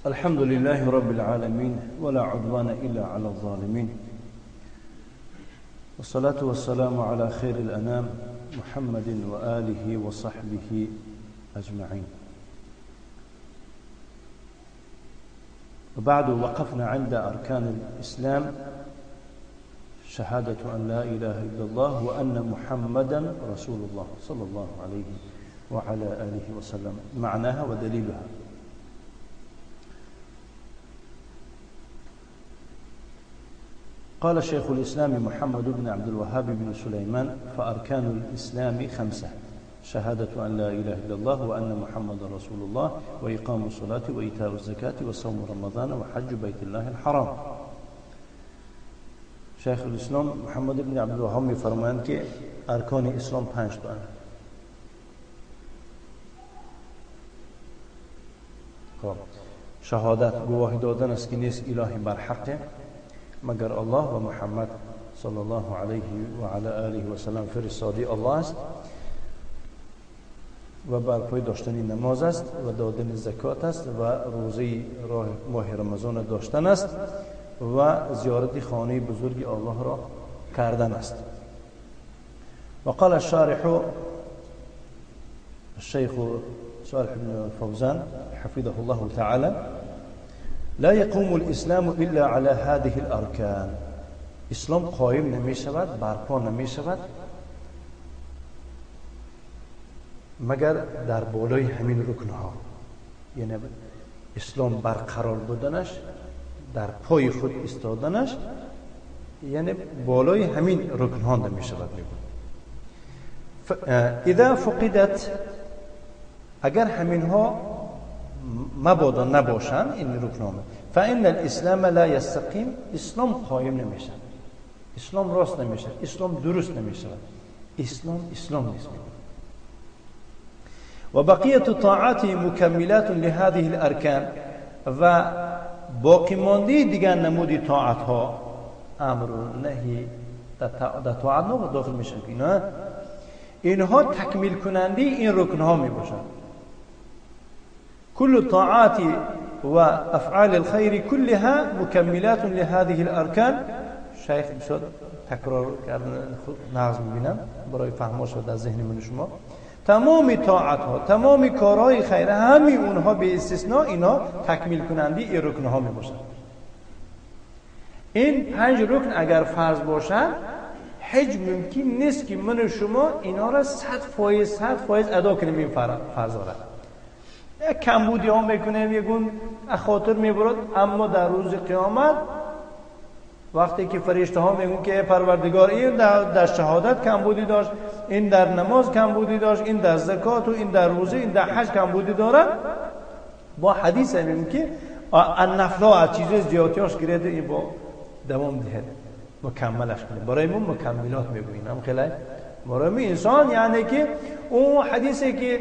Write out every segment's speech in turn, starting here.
الحمد لله رب العالمين ولا عدوان إلا على الظالمين والصلاة والسلام على خير الأنام محمد وآله وصحبه أجمعين. وبعد، وقفنا عند أركان الإسلام: شهادة أن لا إله إلا الله وأن محمدا رسول الله صلى الله عليه وعلى آله وسلم، معناها ودليلها. قال شيخ الإسلام محمد بن عبد الوهاب بن سليمان: فأركان الإسلام خمسة: شهادة أن لا إله إلا الله وأن محمد رسول الله وإقام الصلاة وإيتاء الزكاة وصوم رمضان وحج بيت الله الحرام. شیخ الاسلام محمد بن عبدالوهاب میفرمایند که ارکان اسلام 5 تا. خب، شهادت گواهی دادن است که نیست الهی بر حق مگر الله و محمد صلی الله علیه و علی آله و سلم فرستاده الله است، و برپای داشتن نماز است و دادن زکات است و روزه ماه رمضان داشتن است و زیارت خانه بزرگ الله را کردن است. وقال الشارح الشيخ صالح بن فوزان حفظه الله تعالى: لا يقوم الإسلام إلا على هذه الأركان. اسلام قائم نمی شود، برپا نمی شود مگر در بالای همین رکنها. یعنی اسلام برقرار بودنش، در پای خود ایستادنش، یعنی بالای همین رکنها نمی شود. اذا فقدت، اگر همینها مبادا نباشند این رکنها، فان الاسلام لا یستقیم، اسلام قایم نمیشه، اسلام راست نمیشه، اسلام درست نمیشه، اسلام اسلام نیست. و بقیه طاعات مکملات لهذه الارکان، و باقی مانده دیگر نمود طاعت ها، امر و نهی در طاعت ها داخل میشن، اینها تکمیل کننده این رکن ها میباشند. كل طاعات وأفعال الخير كلها مكملات لهذه الأركان. شیخ بسیار تکرار کردن نغز میبینم برای فهمش در ذهن من شما. تمام طاعت ها، تمام کارهای خیر، همه اونها به استثناء اینا تکمیل کننده این رکن ها میباشند. این 5 رکن اگر فرض باشد، هیچ ممکن نیست که من و شما اینا را 100% ادا کنیم. این فرض را یک کمبودی ها میکنیم، یک گون خاطر میبرد، اما در روز قیامت وقتی که فرشته ها میگن که پروردگار این در شهادت کمبودی داشت، این در نماز کمبودی داشت، این در زکات و این در روزه، این در حج کمبودی دارد، با حدیث میگن که النفلا از چیز زیادیاش گرفته، این با دوام دهد، مکملش کنه. برای ما مکملات میگوییم هم خیلی برای ما انسان، یعنی که اون حدیثی که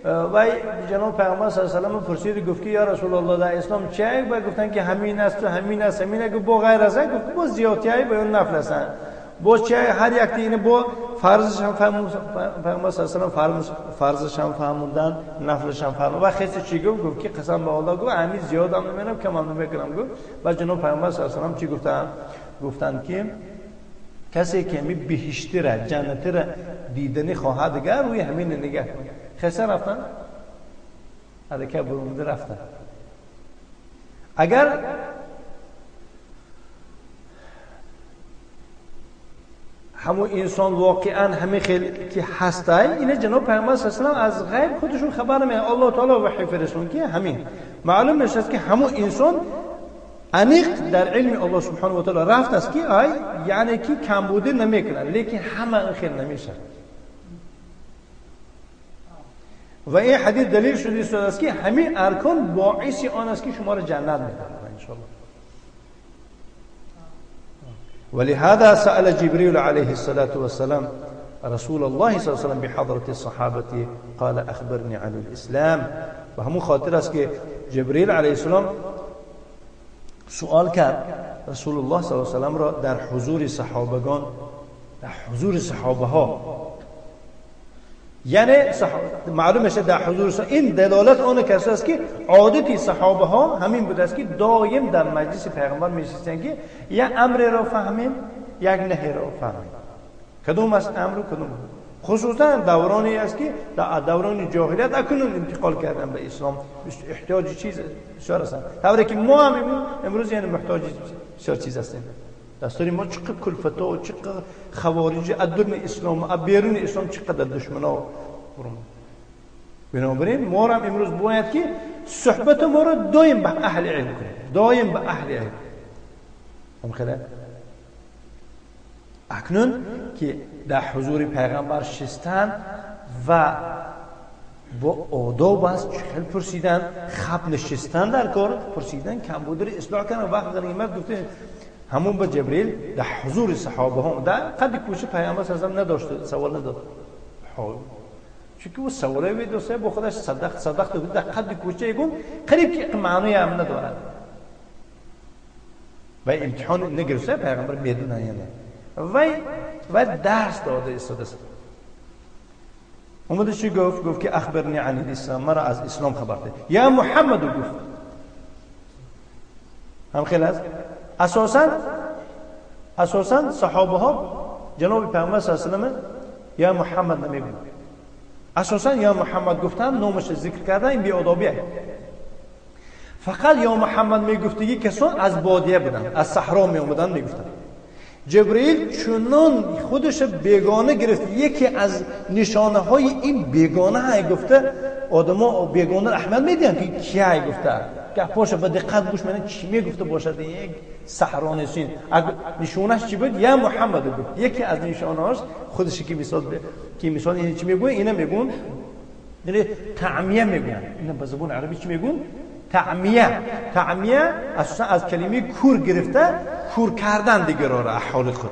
وای جناب پیامبر صلی الله علیه و سلم پرسید، گفت که یا رسول الله در اسلام چه؟ و گفتن که همین است و همین است همین. گفت با غیر از گفت با زیادیای با اون نفل است، با چه هر یک دینه با فرضش هم فرمود پیامبر صلی الله علیه و سلم، فرضش هم فرمودن، نفلش هم فرمودن. و خیلی چی گفت؟ گفت که قسم به الله، گفت همین زیاد هم نمیرم کم هم نمیکنم. گفت و جناب پیامبر صلی الله علیه و سلم چی گفتن؟ گفتن که کسی که می بهشتی را جنتی را دیدنی خواهد گر روی همین نگاه کنه. خسته رفتن، حرکت برونده رفتن. اگر همون انسان واقعا همه خیلی که هسته، اینه جناب پیامبر صلی الله علیه و سلم از غیب خودشون خبر نمیده، الله تعالی وحی فرستون که همین معلوم میشه که همون انسان انیق در علم الله سبحانه و تعالی رفت است که آی یعنی که کمبودی نمیکنه، لیکن همه خیلی نمیشه. و این حدیث دلیل شده است که همین ارکان باعث آن است که شما را جنت میده انشاءالله. ولهذا سأل جبريل عليه الصلاة والسلام رسول الله صلى الله عليه وسلم بحضرة الصحابة قال أخبرني عن الإسلام. و همون خاطر است که جبرئیل علیه السلام سوال کرد رسول الله صلی الله علیه و سلم را در حضور صحابگان، در حضور صحابه ها، یعنی معلوم میشه در حضور این دلالت آن کسی است که عادتی صحابه ها همین بوده است که دایم در مجلس پیغمبر میشستن که یک امر را فهمیم، یک نهی را فهمیم. کدوم است امر و کدوم؟ خصوصا دورانی است که در دوران جاهلیت اکنون انتقال کردن به اسلام احتیاج چیز بسیار هستند. طوری که ما هم امروز یعنی محتاج بسیار چیز هستیم. دستور ما چقدر کلفتا و چقدر خوارج از درون اسلام و بیرون اسلام چقدر دشمنا برون. بنابراین ما هم امروز باید که صحبت ما را دایم به اهل علم کنیم، دایم به اهل علم. هم خیلی اکنون که در حضور پیغمبر شستن و با آداب است چخیل پرسیدن، خب نشستن در کار پرسیدن، کمبود را اصلاح کردن. وقت غنیمت گفته همون با جبریل در حضور صحابه هم در قد کوچه پیامبر صلی الله علیه و نداشت، سوال نداد. چون که او سوالای وی دوسته با خودش صدق در قد کوچه گون قریب که معنی هم ندارد و امتحان نگرفته پیغمبر میدونه، یعنی و درس داده استاده است. اومده چی گفت؟ گفت که اخبرنی عن الاسلام، مرا از اسلام خبر ده. یا محمد گفت. هم خیلی است. اساسا صحابه ها جناب پیامبر صلی الله علیه و سلم یا محمد نمیگن. اساسا یا محمد گفتن، نامش ذکر کردن، این بی‌ادبیه. فقط یا محمد میگفتگی کسان از بادیه بودن، از صحرا می اومدن میگفتن. جبرئیل چنان خودش بیگانه گرفت، یکی از نشانه های این بیگانه های گفته آدما بیگانه احمد میدین که کیه گفته، گپاشو با دقت گوش میدن چی میگفته باشد. یک صحرانشین نشونش چی بود؟ یا محمد بود. یکی از نشانه‌هاش خودش که مثال که مثال این چی میگن؟ اینا میگن یعنی تعمیه میگن. اینا به زبان عربی چی میگن؟ تعمیه. تعمیه اساسا از کلمه کور گرفته، کور کردن دیگران را حال خود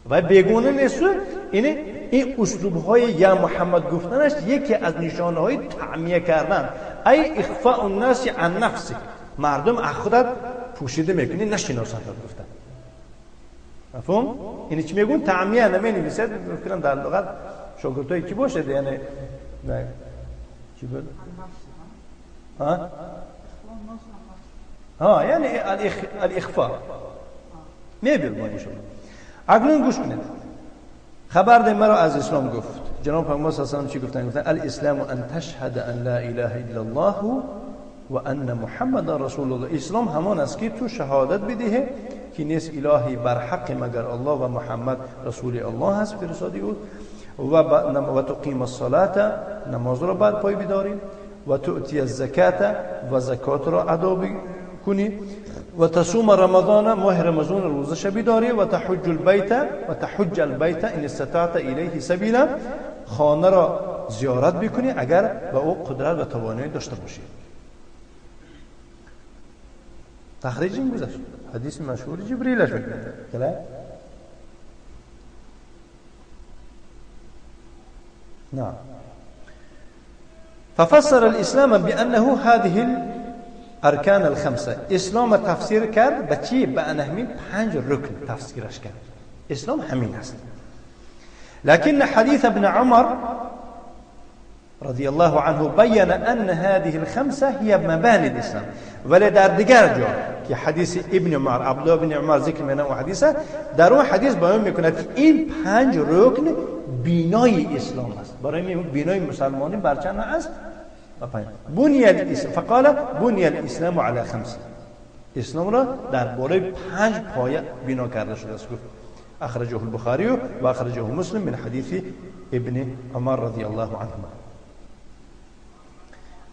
و بیگانه نیست. اینه این اسلوب های یا محمد گفتنش یکی از نشانه های تعمیه کردن، ای اخفاء الناس عن نفسک، مردم از خودت پوشیده میکنی نشناسند گفتن. مفهوم؟ اینی چی میگون؟ تعمیه نمی نویسد فکرم در لغت شاگردای کی باشه، یعنی نه چی بود؟ ها؟ ها یعنی الاخفاء میبیر ما انشاءالله. اکنون گوش کنید. خبر ده مرا از اسلام گفت. جناب پیامبر صلی الله علیه و سلم چی گفتن؟ گفتن الاسلام ان تشهد ان لا اله الا الله و ان محمد رسول الله. اسلام همان است که تو شهادت بدهی که نیست الهی بر حق مگر الله و محمد رسول الله است، فرستاده او، و تقیم الصلاه، نماز را بر پای بداری، و تؤتی الزکات، و زکات را ادا کنی، و تصوم رمضان، ماه رمضان روزش بداری، و تحج البیت، و تحج البیت ان استطعت الیه سبیلا، خانه را زیارت بکنی اگر به او قدرت و توانایی داشته باشی. تخریج این گذشت حدیث مشهور جبریل شد. نعم. ففسر الاسلام بانه هذه الاركان الخمسه. اسلام تفسیر کرد به چی؟ به انهمی 5 رکن تفسیرش کرد. اسلام همین است. لكن حديث ابن عمر رضي الله عنه بين أن هذه الخمسة هي مباني الإسلام. ولی در دیگر جا که حدیث ابن عمر، عبدالله بن عمر ذکر میکنه و حدیثه، در اون حدیث بیان میکند که این 5 رکن بینای اسلام است. برای بینای مسلمانی بر چند است؟ 5. بنی الاسلام، فقال بنی الاسلام علی خمسه. اسلام را در بالای 5 پایه بنا کرده شده است. اخرجه البخاری و اخرجه مسلم من حدیث ابن عمر رضی الله عنهما.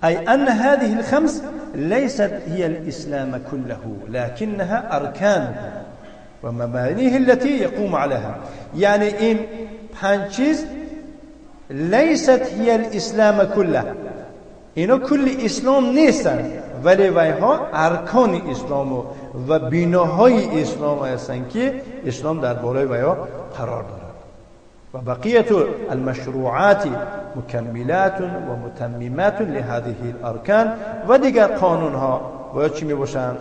أي أن هذه الخمس ليست هي الإسلام كله لكنها أركانه ومبانيه التي يقوم عليها. يعني إن 5 ليست هي الإسلام كله، إنه كل إسلام نیستن، ولی ویها ارکان اسلام و بناهای اسلام هستند که اسلام در بالای ویها قرار دارد. و بقیة المشروعات مکملات و متممات لهذه الارکان، و دیگر قانون ها باید چی می باشند؟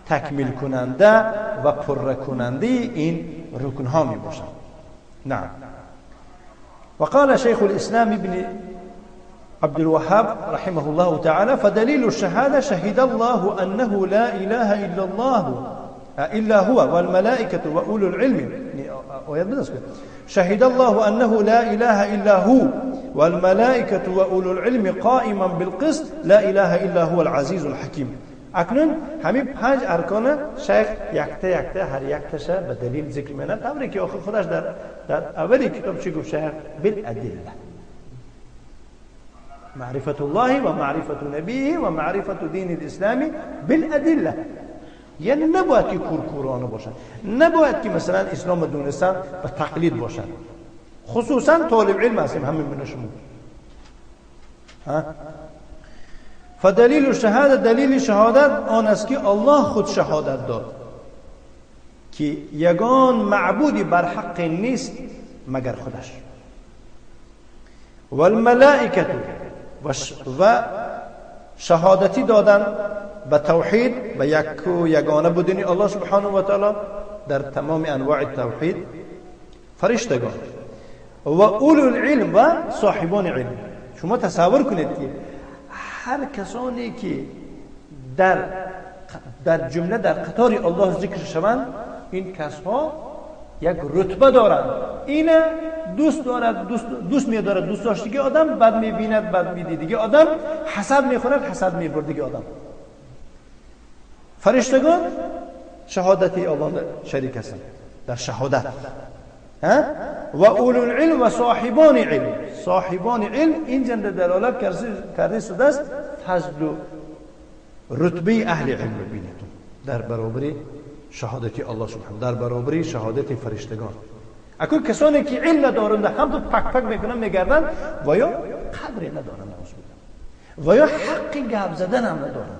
تکمیل کننده و پر کننده این رکن ها می باشند. نعم. وقال شيخ الإسلام ابن عبد الوهاب رحمه الله تعالى: فدليل الشهادة شهد الله أنه لا إله إلا الله إلا هو والملائكة وأولو العلم. شهد الله أنه لا إله إلا هو والملائكة وأولو العلم قائما بالقسط لا إله إلا هو العزيز الحكيم. اکنون همین پنج ارکان شیخ یکته یکته هر یکتشه به دلیل ذکر میکنه. طوری که آخر خودش در اولی کتاب چی گفت شیخ؟ بالادله، معرفة الله و معرفة نبیه و معرفة دین الاسلامی بالادله. یعنی نباید که کورکورانه باشن، نباید که مثلا اسلام دونستن به تقلید باشن، خصوصا طالب علم هستیم همین من شما. فدلیل الشهاده، دلیل شهادت آن است که الله خود شهادت داد که یگان معبودی بر حق نیست مگر خودش، والملائکه و شهادتی دادن به توحید، به یک و یگانه بودن الله سبحانه و تعالی در تمام انواع توحید، فرشتگان و اولو العلم و صاحبان علم. شما تصور کنید که هر کسانی که در جمله در قطار الله ذکر شوند، این کسها یک رتبه دارند. این دوست دارد، دوست می‌دارد، دوست داشتگی آدم، بد می‌بیند، بد می‌دیدگی آدم، حسد می‌خورد، حسد می‌بردگی آدم. فرشتگان شهادت الله شریک هستند در شهادت. و اولو العلم و صاحبان علم. صاحبان علم این جنده دلالت کرده شده است فضل و رتبه اهل علم ببینید در برابر شهادت الله سبحانه، در برابر شهادت فرشتگان. اکنون کسانی که علم ندارند هم تو پک پک میکنن میگردن و یا قدری ندارند و یا حق گپ زدن هم ندارند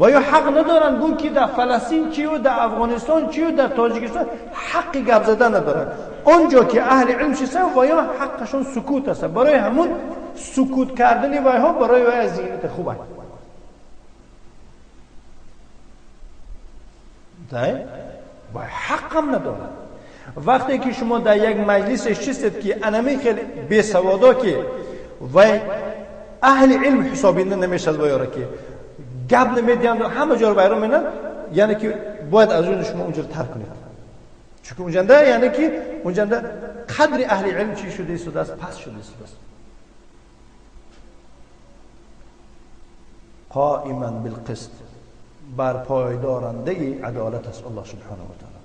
و یا حق ندارند گون که در فلسطین چی و در افغانستان چی و در تاجیکستان حق گپ زدن ندارند. آنجا که اهل علم شستن و یا حقشون سکوت است. برای همون سکوت کردن وای ها برای وای زینت خوب است. و حق هم ندارند. وقتی که شما در یک مجلس شستید که انمی خیلی بی سوادا که و اهل علم حسابینده نمیشد و یارا که گپ نمیدیند و همه جا رو بیرون میدن، یعنی که باید از اون شما اونجا رو ترک کنید. چون اونجا یعنی که اونجا قدر اهل علم چی شده است؟ پس شده است. قائما بالقسط، برپایدارنده عدالت است الله سبحانه و تعالی،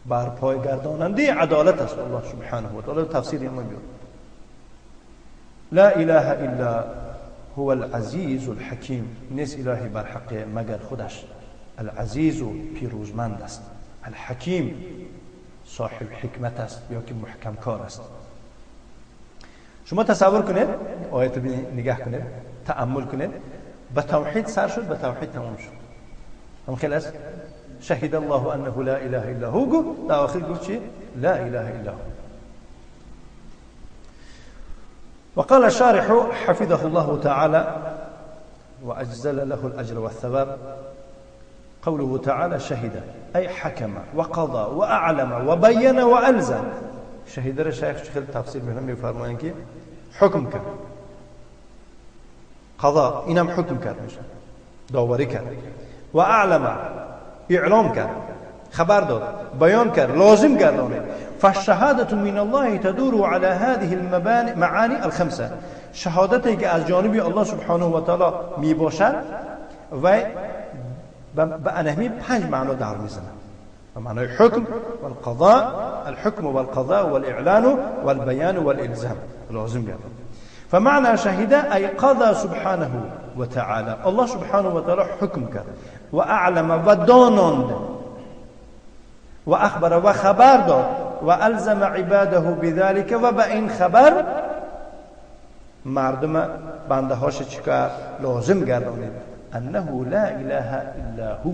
برپای گرداننده عدالت است الله سبحانه و تعالی. تفسیر این میاد لا اله الا هو العزیز الحکیم، نیست الهی بر حق مگر خودش. العزیز پیروزمند است، الحکیم صاحب حکمت است یا که محکم کار است. شما تصور کنید، آیت رو نگاه کنید، تأمل کنید، به توحید سر شد، به توحید تمام شد. هم خیلی است. شهد الله انه لا اله الا هو، گفت در آخر گفت چی؟ لا اله الا هو. وقال الشارح حفظه الله تعالى وأجزل له الأجر والثواب قوله تعالى شهد أي حكم وقضى وأعلم وبين وألزم. شهد را شیخ خیلی تفسیر می‌کنه، می‌فرمایند که حکم کرد، قضا اینم حکم کرد میشه، داوری کرد، و اعلم اعلام کرد، خبر داد، بیان کرد، لازم گردانید. فالشهادة من الله تدور على هذه المعاني الخمسة. شهادتی که از جانب الله سبحانه و تعالی می باشد و به انهمی پنج معنا در میزنه، به معنای حکم والقضاء، الحكم والقضاء والإعلان والبيان والإلزام، لازم گردان. فمعنى شهد أي قضى سبحانه وتعالى، الله سبحانه وتعالى حکم کرد، و اعلم و داناند، و اخبر و خبر داد، و الزم عباده بذلك، و به این خبر مردم بنده هاش چیکار لازم گردانید، انه لا اله الا هو،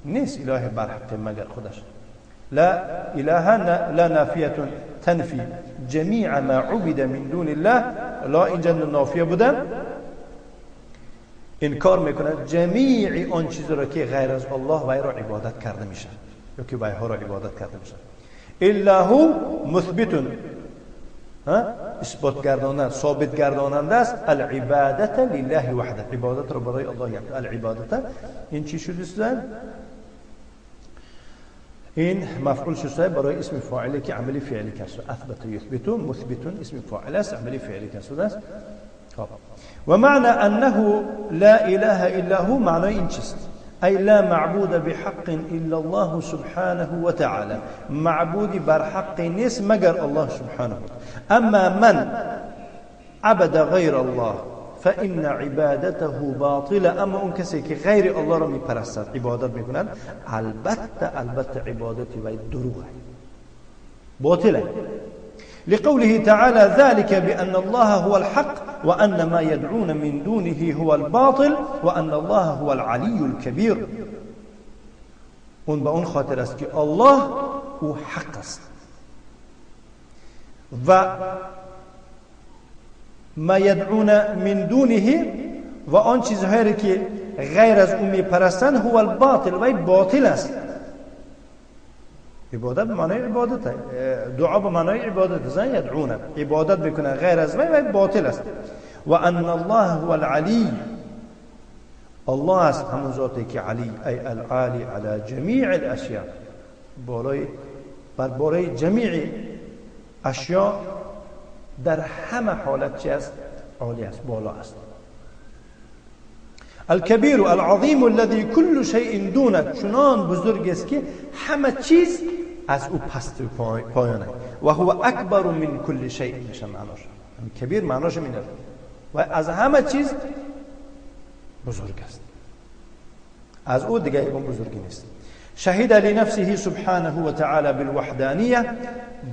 نیست اله بر حق مگر خودش. لا اله لا نافیه تنفی جمیع ما عبد من دون الله. لا اینجا نافیه بودن انکار میکنه جمیع آن چیز را که غیر از الله و را عبادت کرده میشه یا که ویها را عبادت کرده میشه. الا هو مثبت، اثبات گرداننده، ثابت گرداننده است. العبادت لله وحده، عبادت رو برای الله یک. العبادت این چی شده است؟ این مفعول شده برای اسم فاعلی که عملی فعلی کرده. اثبت یثبت، مثبت اسم فاعل است، عملی فعلی کرده است. خب و معنی انه لا اله الا هو، معنی این چیست؟ ای لا معبود بحق الا الله سبحانه وتعالى، معبود بر حق نیست مگر الله سبحانه. اما من عبد غیر الله فإن عبادته باطلة، اما اون کسی که غیر الله را میپرستد، عبادت میکند، البته عبادتی وی دروغ باطله. لقوله تعالى ذلك بأن الله هو الحق وأن ما يدعون من دونه هو الباطل وأن الله هو العلي الكبير. اون به اون خاطر است که الله او حق است و ما يدعون من دونه، و آن چیزهایی که غیر از او میپرستند، هو الباطل، وی باطل است. عبادت به معنای عبادت، دعا به معنای عبادت است. یدعون عبادت میکنه غیر از وی، وی باطل است. و ان الله هو العلی، الله است همون ذاتی که علی، ای العالی علی جمیع الاشیاء، بالای بر بالای جمیع اشیاء در همه حالت چی است؟ عالی است، بالا است. الكبير العظیم الذي كل شيء دونه، چنان بزرگ است که همه چیز از او پست و پایانه. و هو اکبر من كل شيء میشه معناش. کبیر معناش اینه و از همه چیز بزرگ است، از او دیگه یکم بزرگی نیست. شهد لنفسه سبحانه وتعالى بالوحدانیه،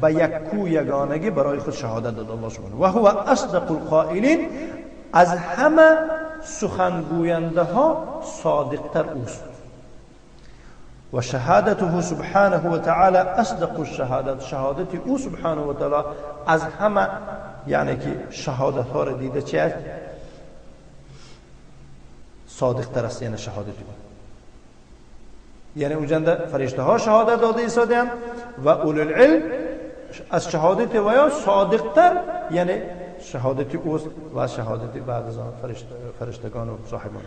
به یکو یگانگی برای خود شهادت داد الله سبحانه. و هو اصدق القائلین، از همه سخنگوینده ها صادقتر اوست. و شهادته سبحانه وتعالى اصدق الشهادت، شهادت او سبحانه وتعالى از همه، یعنی که شهادت ها را دیده چه است؟ صادقتر است، یعنی شهادت او. یعنی اونجا فرشته ها شهادت داده ایستادند و اولو العلم از شهادت و یا صادقتر، یعنی شهادت اوست و شهادت بعد از آن فرشتگان و صاحبان.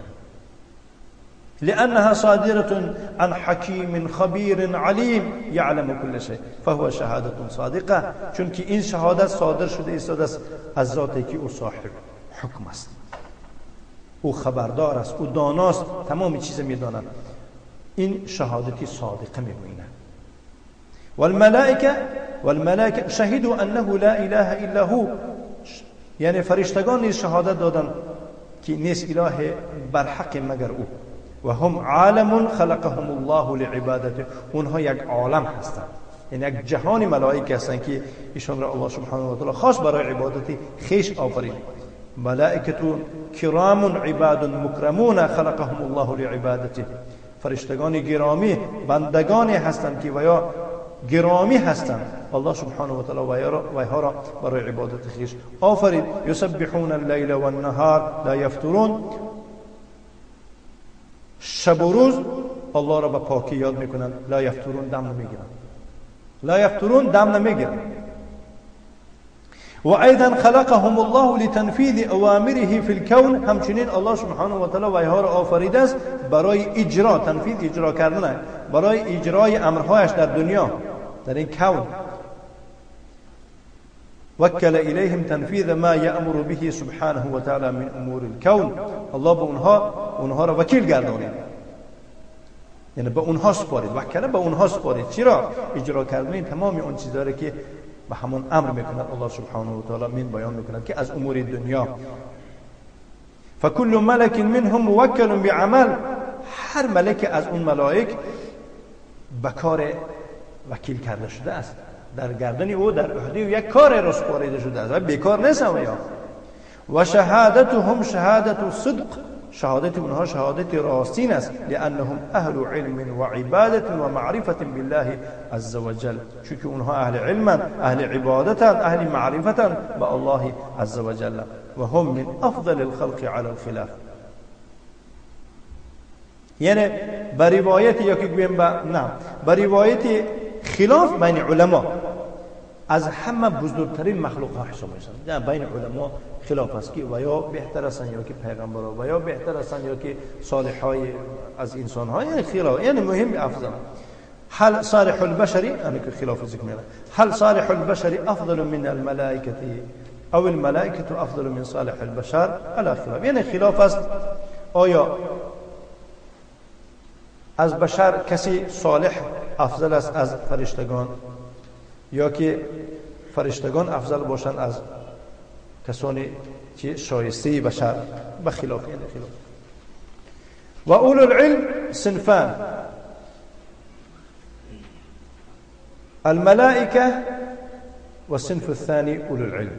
لأنها صادرة عن حكيم خبير عليم يعلم كل شيء فهو شهادة صادقة، چون که این شهادت صادر شده ایستاده است از ذاتی که او صاحب حکم است، او خبردار است، او داناست، تمام چیز میداند. این شهادتی صادقه میگوینه. والملائکه شهدوا انه لا اله الا هو، یعنی فرشتگان نیز شهادت دادند که نیست اله بر حق مگر او. و هم عالم خلقهم الله لعبادته، اونها یک عالم هستند، یعنی یک جهان ملائکه هستند که ایشان را الله سبحانه و تعالی خاص برای عبادت خیش آفرید. ملائکه کرام عباد مکرمون خلقهم الله لعبادته، فرشتگان گرامی بندگانی هستند که ویا گرامی هستند، الله سبحانه و تعالی ویها را برای عبادت خیش آفرید. یسبحون اللیل والنهار لا یفترون، شب و روز الله را به پاکی یاد میکنند، لا یفترون دم نمیگیرند، لا یفترون دم نمیگیرند. و ایضا خلقهم الله لتنفیذ اوامره فی الكون، همچنین الله سبحانه و تعالی ویها را آفریده است برای اجرا، تنفیذ اجرا کردن، برای اجرای امرهایش در دنیا، در این کون. وکل الیهم تنفیذ ما یأمر به سبحانه و تعالی من امور الكون، الله به اونها را وکیل گردانید، یعنی به اونها سپارید، وکله به اونها سپارید. چرا؟ اجرا کردن تمام اون چیزایی که به همون امر میکند الله سبحانه و تعالی، من بیان میکند که از امور دنیا. فکل ملک منهم موکل بعمل، هر ملک از اون ملائک به کار وکیل کرده شده است، در گردن او، در عهده او یک کار را سپاریده شده است و بیکار نیست. و شهادتهم شهادت صدق، شهادت اونها شهادت راستین است، لانهم اهل علم و عبادت و معرفت بالله عز وجل، چون که اونها اهل علم، اهل عبادت، اهل معرفت با الله عز وجل. و هم من افضل الخلق على الخلاف، یعنی به روایت یا که گویم به نه، به روایت خلاف بین علما از همه بزرگترین مخلوق ها حساب میشن. بین علما خلاف است که و یا بهتر هستن یا که پیغمبرها و یا بهتر هستن یا که صالح های از انسان ها، یعنی خلاف، یعنی مهم افضل. هل صالح البشر، یعنی که خلاف ذکر میشه، هل صالح البشر افضل من الملائکه او الملائکه افضل من صالح البشر؟ علی خلاف، یعنی خلاف است آیا از بشر کسی صالح افضل است از فرشتگان یا که فرشتگان افضل باشند از کسانی که شایسته بشر؟ به خلاف، یعنی خلاف. و اولو العلم صنفان: الملائکه و صنف الثانی اولو العلم.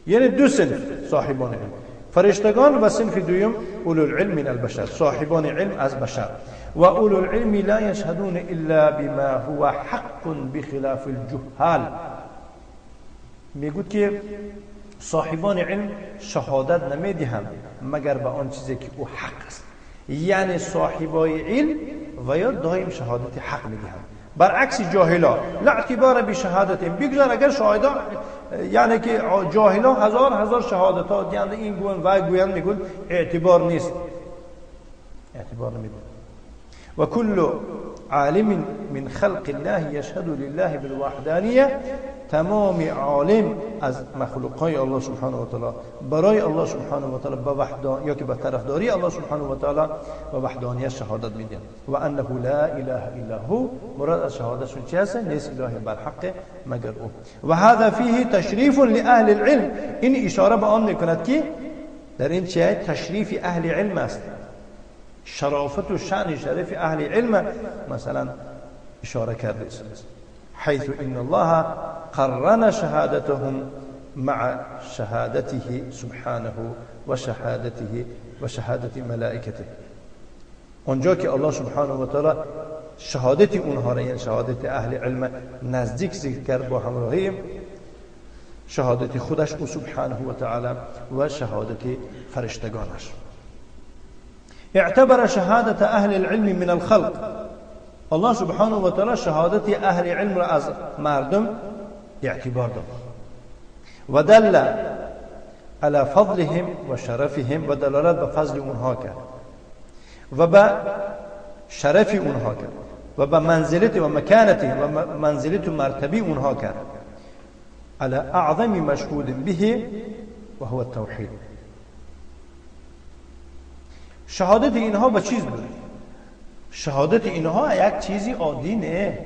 یعنی دو صنف صاحبان علم، فرشتگان و صنف دوم اولو العلم من البشر، صاحبان علم از بشر. و اولو العلم لا يشهدون الا بما هو حق بخلاف الجهال. میگوید که صاحبان علم شهادت نمیدهند مگر به آن چیزی که او حق است، یعنی صاحبای علم و یا دائم شهادت حق میدهند، برعکس جاهلا لا اعتبار بشهادتهم. بگذار اگر شاهدا، یعنی که جاهلا هزار هزار شهادت ها یعنی این گوین و گوین، میگن اعتبار نیست، اعتبار نمیده. و کل عالم من خلق الله یشهد لله بالوحدانیه. تمام عالم از مخلوقهای الله سبحانه و تعالی برای الله سبحانه و تعالی به وحدان یا که به طرفداری الله سبحانه و تعالی و وحدانیت شهادت میدن. و انه لا اله الا هو، مراد از شهادتشون چی هست؟ نیست اله بر حق مگر او. و هذا فیه تشریف لاهل العلم. این اشاره به آن میکند که در این چه تشریف اهل علم است، شرافت و شأن شرف اهل علم مثلا اشاره کرده است. حيث إن الله قرن شهادتهم مع شهادته سبحانه وشهادته وشهادة ملائكته. اونجا که الله سبحانه و تعالی شهادت اونها را، یعنی شهادت اهل علم نزدیک ذکر کرد با همراهی شهادت خودش او سبحانه و تعالی و شهادت فرشتگانش. اعتبر شهادة اهل العلم من الخلق. الله سبحانه و تعالی شهادت اهل علم را از مردم اعتبار داد و دل على فضلهم و شرفهم، و دلالت به فضل اونها کرد و به شرف اونها کرد و به منزلت و مکانت و منزلت و مرتبه اونها کرد. على اعظم مشهود به و هو التوحید. شهادت اینها به چیز بود؟ شهادت اینها یک چیزی عادی نه،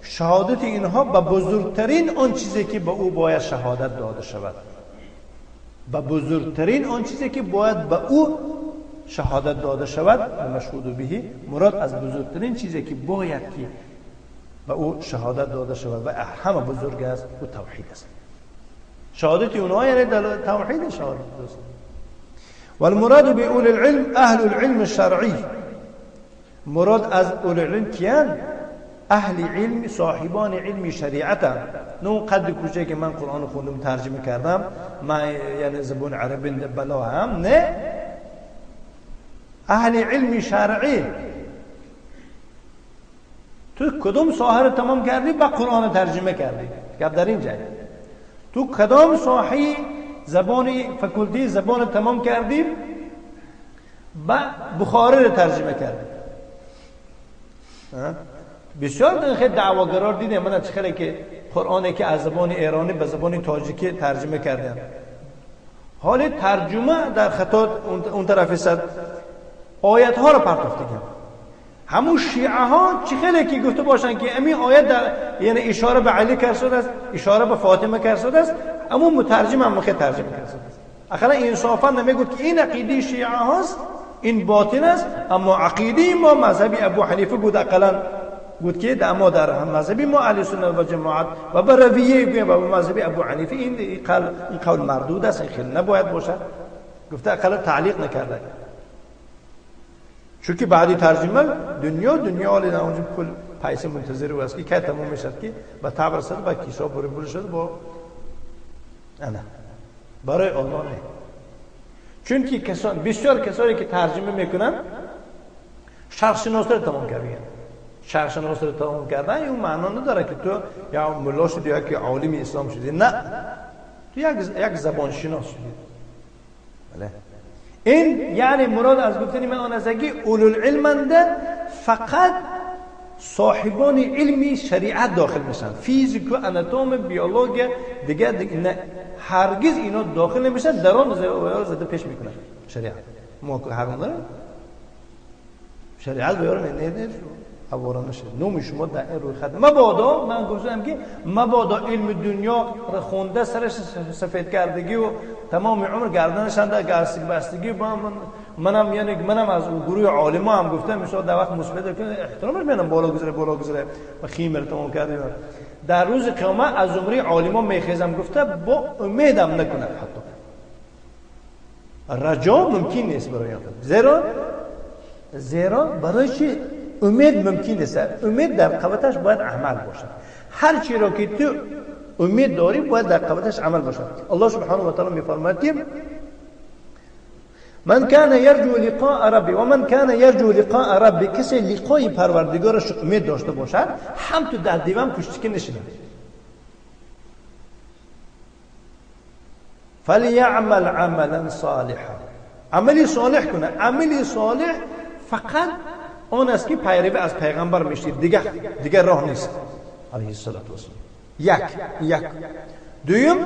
شهادت اینها به بزرگترین آن چیزی که به او باید شهادت داده شود، به بزرگترین آن چیزی که باید به او شهادت داده شود، مشهود بهی، مراد از بزرگترین چیزی که باید که به او شهادت داده شود و همه بزرگ است او توحید است. شهادت اونها یعنی توحید شهادت است. والمراد بأولي العلم اهل العلم الشرعی. مراد از اول العلم کیان؟ اهل علم، صاحبان علم شریعت. نه قد کوچه که من قرآن خوندم ترجمه کردم، من یعنی زبان عربی بلا هم نه، اهل علم شرعی. تو کدوم ساحه رو تمام کردی با قرآن ترجمه کردی؟ گپ در اینجا تو کدام ساحه زبان فکلتی زبان تمام کردی با بخاری رو ترجمه کردی؟ بسیار خیلی دعواگرار دیدم من چه خیلی که قرآنی که از زبان ایرانی به زبان تاجیکی ترجمه کردن، حال ترجمه در خطا اون طرف صد آیت ها رو پرتافتگیم. همون شیعه ها چه خیلی که گفته باشن که امی آیت در یعنی اشاره به علی کرده است، اشاره به فاطمه کرده است، اما مترجم هم خیلی ترجمه کرده است. اخلا انصافا نمیگفت که این عقیده شیعه هاست، این باطل است، اما عقیده ما مذهبی ابو حنیفه بود، اقلا بود که در ما در مذهبی ما اهل سنت و جماعت و به رویه گویم و مذهبی ابو حنیفه این قول مردود است، این خیلی نباید باشد. گفته اقلا تعلیق نکرده، چون که بعدی ترجمه دنیا حالی در اونجا کل پیسه منتظر است که تمام میشد که به تبر رسد و کیسا بر شد با انا برای الله نه. چون که کسان بسیار کسانی که ترجمه میکنن شرق شناسی رو تمام کردن، شرق رو تمام کردن این معنا نداره که تو یا ملا شدی یا که عالم اسلام شدی. نه، تو یک زبان شناس شدی. بله، این یعنی مراد از گفتن من آن است که اولوالعلم فقط صاحبان علمی شریعت داخل میشن، فیزیک و اناتوم، بیولوژی دیگه نه، هرگز اینا داخل نمیشن. در آن زده پیش میکنن شریعت. ما که حق نداریم شریعت بیارم نه آواره نشه. نوم شما در این روی خط. مبادا من گفتم که مبادا علم دنیا را خونده سرش سفید کردگی و تمام عمر گردنش هم در بستگی با منم، یعنی منم از گروه عالما هم گفتم مثلا در وقت مثبت که احترامش منم بالا گذره بالا گذره و خیمر تمام کردیم. در روز قیامت از زمره عالما میخیزم گفته با امیدم نکنه، حتی رجا ممکن نیست برای خود. زیرا برای چی امید ممکن نیست؟ امید در قوتش باید عمل باشد. هر چی را که تو امید داری باید در قوتش عمل باشد. الله سبحانه و تعالی میفرماید که من کان یرجو لقاء ربی و من کان یرجو لقاء ربی، کسی لقای پروردگارش امید داشته باشد هم تو در دیوان پشتی نشینه. فلیعمل عملا صالحا، عملی صالح کنه. عملی صالح فقط آن است که پیروی از پیغمبر میشید، دیگه راه نیست علیه الصلاة والسلام. یک دویم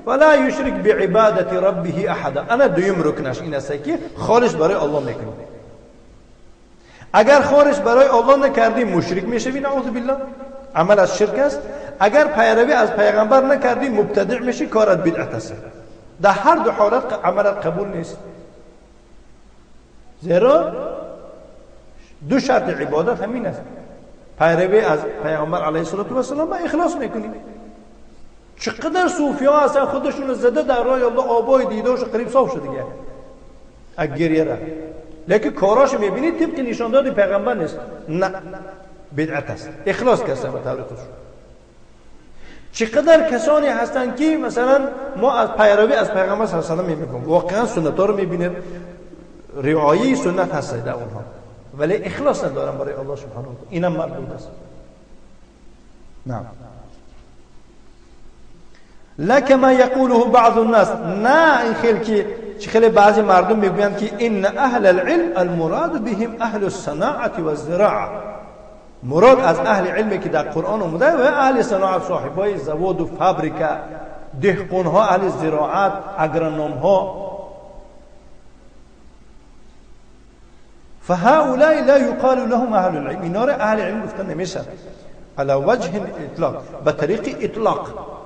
ولا یشرک بعبادت ربه احدا. انا دویم رکنش این است که خالص برای الله میکنی. اگر خالص برای الله نکردی مشرک میشوی، نعوذ بالله، عمل از شرک است. اگر پیروی از پیغمبر نکردی مبتدع میشی، کارت بدعت است. در هر دو حالت عملت قبول نیست. زیرا دو شرط عبادت همین است: پیروی از پیامبر علیه الصلاة والسلام و اخلاص میکنیم. چقدر صوفی ها اصلا خودشون زده در راه الله، آبای دیده‌اش قریب صاف شد دیگه اگه گریه را، لیکن کاراش میبینید طبق نشانداد پیغمبر نیست، نه بدعت است. اخلاص کسا به طور خودش. چقدر کسانی هستند که مثلا ما از پیروی از پیغمبر صلی الله علیه و سلم میگیم، واقعا سنت ها رو میبینید، رعایه سنت هست در اونها، ولی اخلاص ندارم برای الله سبحانه و تعالی، اینم مردود است. نعم. لکما یقوله بعض الناس، نه این خیلی که خیلی بعضی مردم میگویند که ان اهل العلم المراد بهم اهل الصناعه والزراعه. مراد از اهل علمی که در قرآن اومده و اهل صناعت، صاحبای زواد و فابریکا، دهقان ها، اهل زراعت، اگرانوم ها. فهؤلاء لا يقال لهم اهل العلم، اینا را اهل علم گفتن نمیشه على وجه الاطلاق، به طریق اطلاق.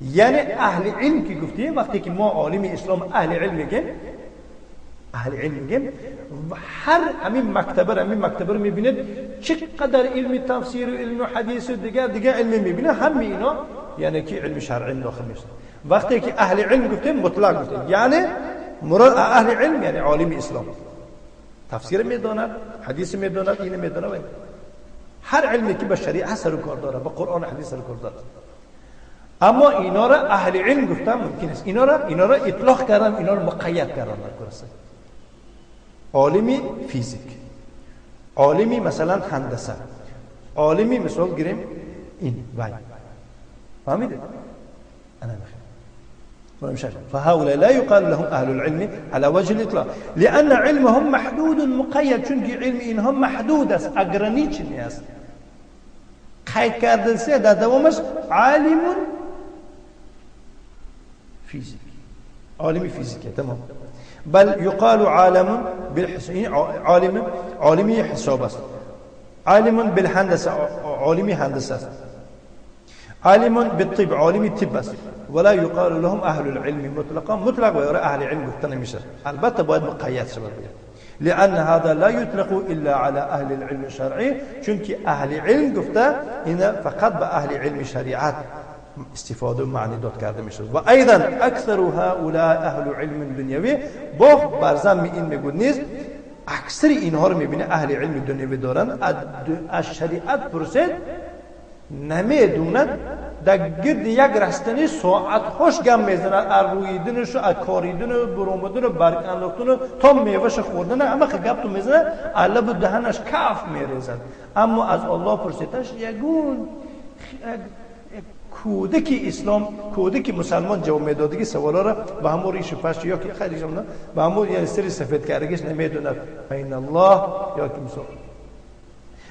یعنی اهل علم که گفتیم، وقتی که ما عالم اسلام اهل علم میگیم، اهل علم میگیم، هر همین مکتبه رو میبینید چقدر علم تفسیر و علم حدیث و دیگه علم میبینه، همه اینا یعنی که علم شرعی داخل میشه. وقتی که اهل علم گفتیم مطلق گفتیم، یعنی مراد اهل علم یعنی عالم اسلام، تفسیر میداند، حدیث میداند، اینو میداند، هر علمی که به شریعت سر و کار داره، به قرآن و حدیث سر و کار داره. اما اینا را اهل علم گفتن ممکن است، اینا را اطلاق کردن، اینا را مقید کردن در کار. عالمی فیزیک، عالمی مثلا هندسه، عالمی مثال گیریم این وای، فهمیدید؟ انا بخیر. فهؤلاء لا يقال لهم أهل العلم على وجه الإطلاق لأن علمهم محدود مقيد، چون که علم اینها محدود است، اگرانیچنی است، قید کردن سه در دوامش عالم فیزیک، عالم فیزیک تمام. بل يقال عالم بالحساب، عالمی حساب است، عالم بالهندسه، عالمی هندسه است، عالم بالطب، عالمی طب است. ولا يقال لهم اهل العلم مطلقا، مطلق و اهل علم گفته نمیشه، البته باید مقید شود، لان هذا لا يطلق الا على اهل العلم الشرعي، چونکه اهل علم گفته این فقط به اهل علم شریعت استفاده و معنی داد کرده میشه. و ایضا اکثر هؤلاء اهل علم دنیوی، با بر ذم این میگو نیست، اکثر اینها رو میبینه اهل علم دنیوی دارن، از شریعت پرسید نمیدوند، در گرد یک رستنی ساعت هاش گم میزنه، از رویدنش و از کاریدن و برومدن و برگ انداختن و تا میوهش خوردن همه گپ تو میزنه، لب دهنش کف میریزد. اما از الله پرسیدش یگون کودکی اسلام، کودکی مسلمان جواب میدادگی سوالا را به همون ریش پشت یا که خیلی نه به همون یعنی سری سفید کردگیش نمیدونه این الله یا که مثال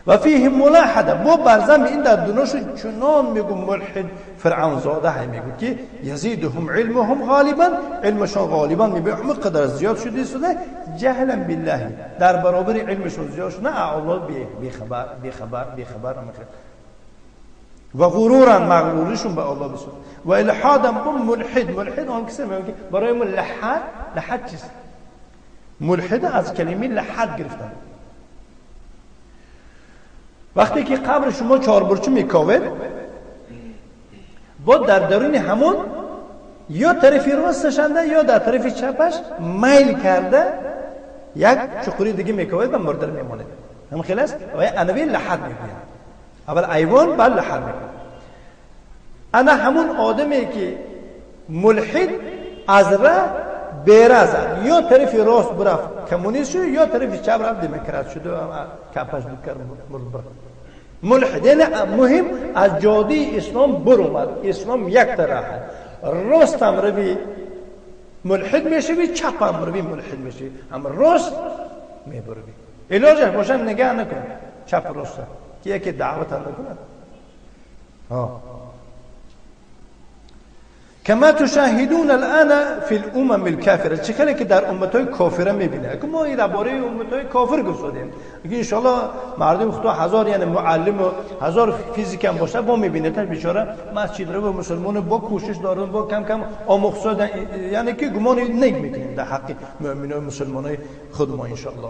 و فیه ملاحده با برزم این در دنیاش چنان میگو ملحد فرعون زاده های میگو که یزیدهم علمهم غالبا، علمشان غالبا میبه همه قدر زیاد شده شده جهلا بالله، در برابر علمشون زیاد شده الله بی خبر بی خبر بی خبر و غرورا مغرورشون به الله بسود و الحادا با ملحد. ملحد آن کسی میگه که برای ملحد، لحد چیست؟ ملحد از کلمه لحد گرفتن. وقتی که قبر شما چهار برچه میکاوید با در درون همون یا طرف راستشنده یا در طرف چپش میل کرده یک چقوری دیگه میکاوید و مرده میماند. هم خیلی است و انوی لحد میگویند. اول ایوان بعد لحد میکنه. انا همون آدمی که ملحد از را بیره زد، یا طرف راست برفت کمونیست شد یا طرف چپ رفت دموکرات شد و کپش بود کرد مرد برفت. ملحد یعنی مهم از جاده اسلام بر اومد. اسلام یک طرف راست هم روی ملحد میشوی، چپ هم روی ملحد میشوی، هم راست میبروی. علاجش باشن نگاه نکن چپ راست که یکی دعوت هم نکند. کما تشاهدون الان فی الامم الكافره، چه خیلی که در امتهای کافره میبینه. که ما درباره امتهای کافر گفتیم که ان شاء الله مردم خدا هزار یعنی معلم و هزار فیزیک هم باشه با میبینه تا بیچاره مسجد رو مسلمان با کوشش دارن با کم کم آموخت، یعنی که گمان نیک میکنیم در حق مؤمنای مسلمانای خود ما ان شاء الله.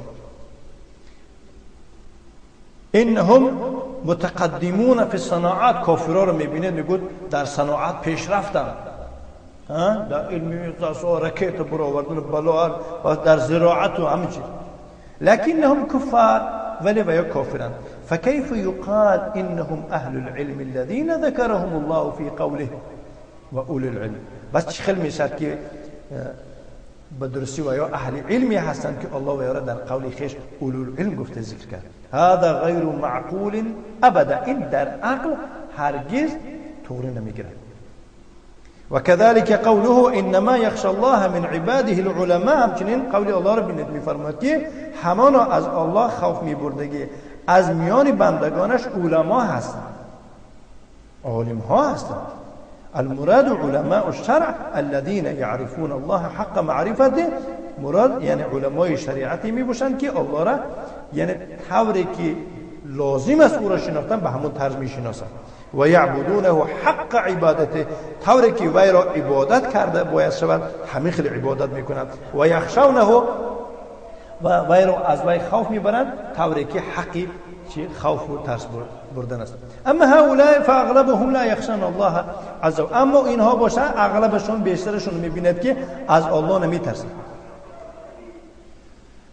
انهم متقدمون فی الصناعات، کافرا رو میبینه میگه در صناعت پیشرفتن، در علمی رکیت برآوردن بلا و در زراعت و همه چیز. لكنهم كفار ولی و یا کافرن. فكيف يقال انهم اهل العلم الذين ذكرهم الله في قوله و اولي العلم. بس چه خیلی میشد که به درستی و یا اهل علمی هستند که الله و یا در قول خیش اولو العلم گفته ذکر کرد. هذا غیر معقول ابدا، این در عقل هرگز طوری نمیگیرد. وكذلك قوله انما يخشى الله من عباده العلماء، همچنین قول الله را ببینید میفرماید که همانا از الله خوف میبردگی از میان بندگانش علما هستند، عالم ها هستند. المراد علماء الشرع الذين يعرفون الله حق معرفته، مراد یعنی علمای شریعتی میباشند که الله را یعنی طوری که لازم است او را شناختن به همون طرز میشناسند. و یعبدونه حق عبادته، طوری که وی را عبادت کرده باید شود همین خیلی عبادت میکنند. و یخشونه و وی را از وی خوف میبرند طوری که حقی خوف و ترس بردن است. اما هؤلاء فاغلبهم لا یخشون الله عز وجل، اما اینها باشه اغلبشون بیشترشون میبیند که از الله نمیترسند.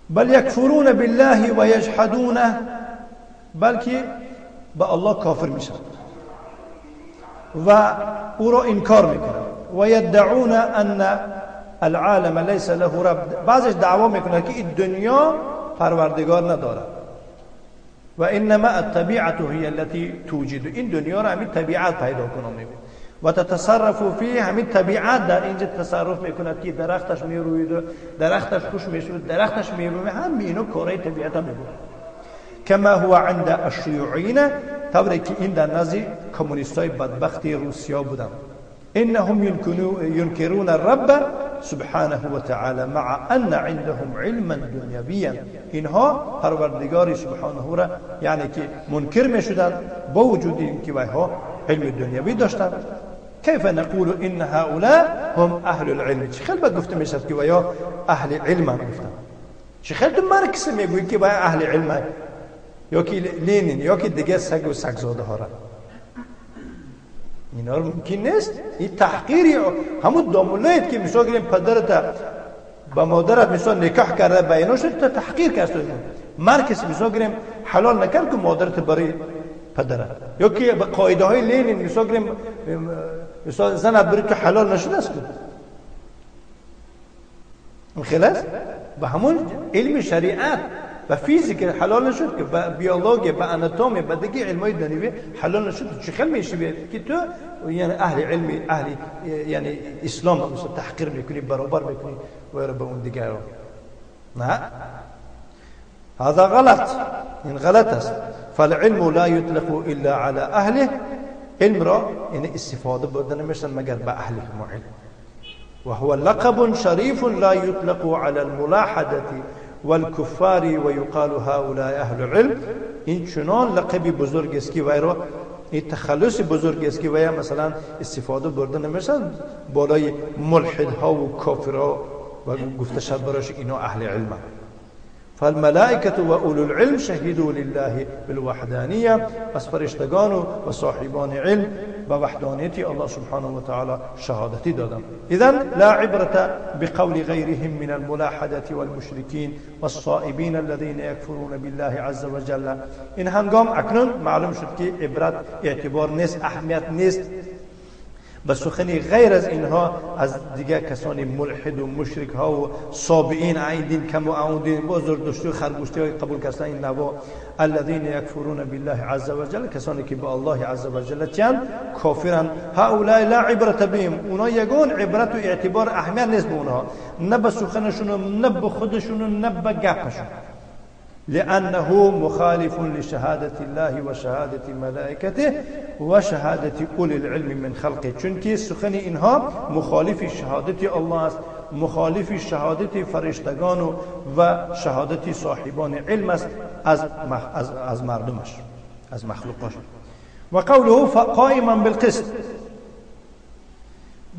بل یکفرون بالله و یجحدونه، بلکه به الله کافر میشن و او را انکار میکنند. و یدعون ان العالم لیس له رب، بعضش دعوا میکنه که این دنیا پروردگار نداره و انما الطبیعه هي التي توجد، این دنیا را همین طبیعت پیدا کنه میگه و تتصرف فيه، همین طبیعت در اینجا تصرف میکند که درختش میروید و درختش خوش میشود، درختش میروید، هم اینو کارهای طبیعت هم میگه. کما هو عند الشیوعیین، طوری که این در نزد کمونیستای بدبخت روسیا بودن. انهم ينكرون الرب سبحانه وتعالى مع ان عندهم علما دنیویا، اینها پروردگار سبحانه را یعنی که منکر میشدند با وجود اینکه ویها علم دنیوی داشتند. كيف نقول ان هؤلاء هم اهل العلم، چه خیلی گفته میشد که ویا اهل علم هم گفتند. چه خیلی تو مارکس میگویی که ویا اهل علم یا که لینین یا که دیگه سگ و سگزاده ها را، اینا رو ممکن نیست. این تحقیری همون دامولایت که مثال گیریم پدرت با مادرت مثال نکاح کرده با اینا شد تا تحقیر کرد. مارکس مثال گیریم حلال نکرد که مادرت برای پدره یا که به قاعده های لینین مثال گریم مثال زن بری تو حلال نشده است که خلاص به همون علم شریعت و فیزیک حلال نشد که به بیولوژی به اناتومی به دیگه علمای دنیوی حلال نشد چه خیلی میشه که تو یعنی اهل علم اهل یعنی اسلام مثلا تحقیر میکنی برابر میکنی و به اون دیگه نه هذا غلط این غلط است فالعلم لا يطلق الا على اهله علم را یعنی استفاده بردن نمیشن مگر به اهل علم وهو لقب شريف لا يطلق على الملاحدة والكفار ويقال هؤلاء اهل العلم این چنان لقبی بزرگ است که وای را این تخلص بزرگ است که وای مثلا استفاده برده نمیشن بالای ملحدها و کافرها و گفته شد براش اینا اهل علم. فالملائكة وأولو العلم شهدوا لله بالوحدانية پس فرشتگان و صاحبان علم به وحدانیت الله سبحانه و تعالی شهادتی دادن. إذن لا عبرة بقول غيرهم من الملاحدة والمشركين والصائبين الذين يكفرون بالله عز وجل. این هنگام اکنون معلوم شد که عبرت اعتبار نیست، اهمیت نیست به سخنی غیر از اینها از دیگر کسانی ملحد و مشرک ها و صابئین این دین کم و اون دین بزرگداشتی و خرگوشتی های قبول کردن این نوا الذين يكفرون بالله عز وجل کسانی که به الله عز وجل چند کافرن هؤلاء لا عبرة بهم اونا یگان عبرت و اعتبار اهمیت نیست به اونها، نه به سخنشون نه به خودشون نه به گپشون. لأنه مخالف لشهادة الله وشهادة ملائكته وشهادة أولي العلم من خلقه چونکه سخن اینها مخالف شهادت الله است، مخالف شهادت فرشتگان و شهادت صاحبان علم است از مردمش از مخلوقاش. و قوله قائما بالقسط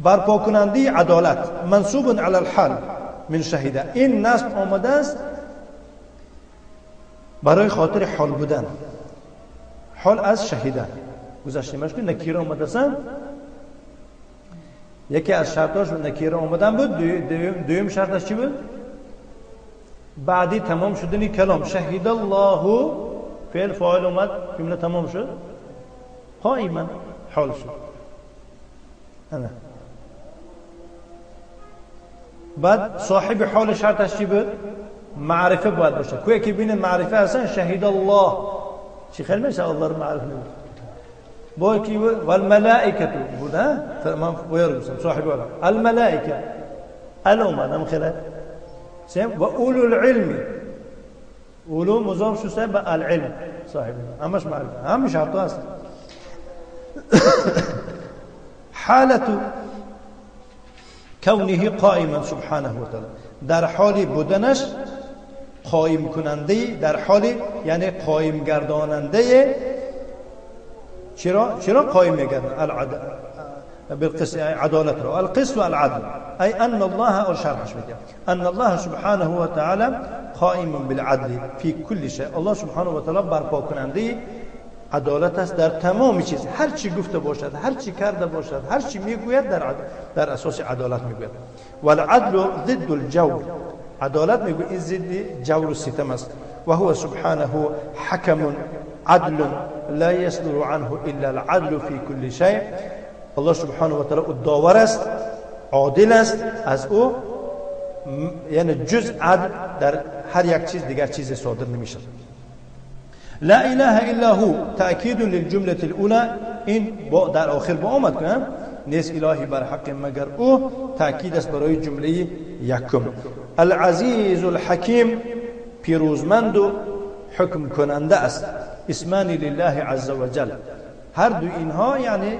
برپا کننده عدالت منصوب علی الحال من شهیده این نصب آمده است برای خاطر حال بودن، حال از شهیده گذشتیمش که نکیره آمده است. یکی از شرطاش نکیره آمدن بود. دویم شرطش چی بود؟ بعدی تمام شدن کلام شهید الله فعل فاعل اومد جمله تمام شد قائما حال شد. بعد صاحب حال شرطش چی بود؟ معرفه باید باشه. کوی که بین معرفه هستن شهید الله چی خیلی میشه الله رو معرفه نمید با کی بود؟ والملائکه بود ها من باید گفتم صاحب حال الملائکه الومد هم خیلی سیم و اولو العلم اولو مضاف شو به العلم صاحب همش معرفه هم شرط هست. حالت کونه قائما سبحانه و تعالی در حال بودنش قائم کننده، در حال یعنی قائم گرداننده. چرا قائم میگردن؟ بالقسط عدالت را القسط والعدل ای ان الله او شرحش میگه ان الله سبحانه و تعالی قائم بالعدل فی كل شیء. الله سبحانه و تعالی برپا کننده عدالت است در تمام چیز، هر چی گفته باشد، هر چی کرده باشد، هر چی میگوید در اساس عدالت میگوید. والعدل ضد الجور عدالت میگوید این ضد جور و ستم است. و هو سبحانه حکم عدل لا يصدر عنه الا العدل في كل شيء. الله سبحانه و تعالی داور است، عادل است، از او یعنی جز عدل در هر یک چیز دیگر چیز صادر نمیشه. لا اله الا هو تأکید للجمله الاولى این با در آخر با آمد کنم نیست الهی بر حق مگر او، تأکید است برای جمله یکم. العزیز الحکیم پیروزمند و حکم کننده است. اسمان لله عز وجل هر دو اینها یعنی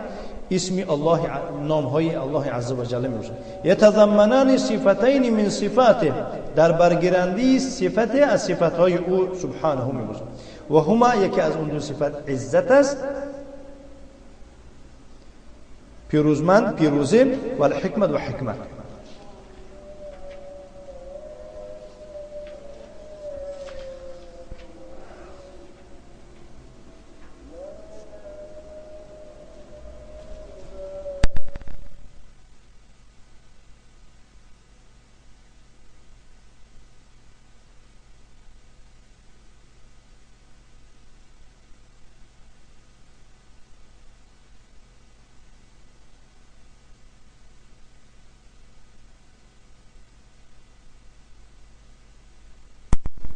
اسم الله نام های الله عز وجل میباشد. یتضمنان صفتین من صفاته در برگیرنده صفت از صفت های او سبحانه میباشد. و هما یکی از اون دو صفت عزت است، پیروزمند پیروزی، و الحکمت و حکمت.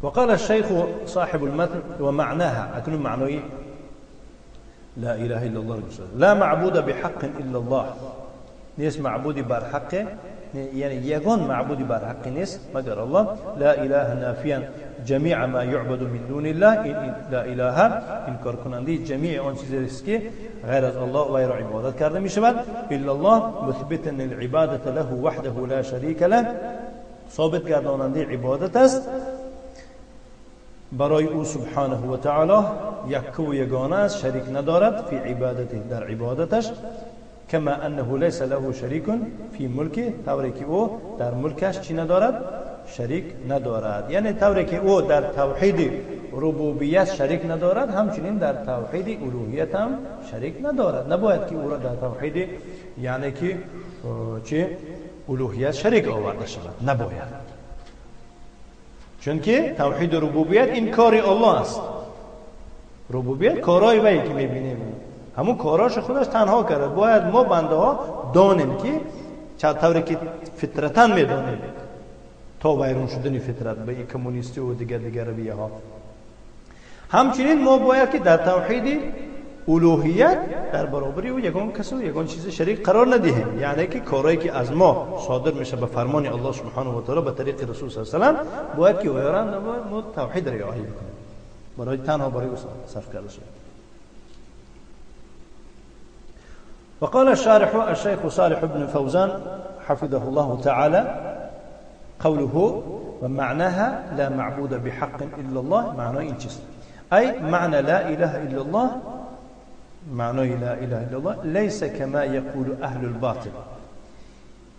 وقال الشيخ صاحب المتن ومعناها، اکنون معنای لا اله الا الله لا معبود بحق الا الله، نیست معبودی بر حق، یعنی یگان معبودی بر حق نیست مگر الله. لا اله نافیا جمیع ما یعبد من دون الله، این لا اله انکار کننده جمیع آن چیزی است که غیر از الله و را عبادت کرده می شود. الا الله مثبتا العبادة له وحده لا شریک له، ثابت گرداننده عبادت است برای او سبحانه و تعالی، یک و یگانه است، شریک ندارد فی عبادته، در عبادتش. کما انه لیس له شریک فی ملکه، طوری که او در ملکش چی ندارد؟ شریک ندارد. یعنی طوری که او در توحید ربوبیت شریک ندارد، همچنین در توحید الوهیت هم شریک ندارد. نباید که او را در توحید یعنی که چه الوهیت شریک آورده شود، نباید، چون که توحید ربوبیت این کار الله است. ربوبیت کارای وی که میبینیم، همون کاراش خودش تنها کرد. باید ما بنده ها دانیم که طوری که فطرتاً میدانیم تا ویران شدن فطرت به این کمونیستی و دیگر رویه ها. همچنین ما باید که در توحید الوهیت در برابر او یگان کس و یگان چیز شریک قرار ندهیم، یعنی که کارهایی که از ما صادر میشه به فرمان الله سبحانه و تعالی به طریق رسول صلی الله علیه و سلم، باید که ویران ما توحید رعایت بکنیم، برای تنها برای او صرف کرده شد. وقال الشارح الشيخ صالح بن فوزان حفظه الله تعالى قوله ومعناها لا معبود بحق إلا الله، معناه این چیست؟ أي معنى لا إله إلا الله، معنى لا إله إلا الله ليس كما يقول أهل الباطل.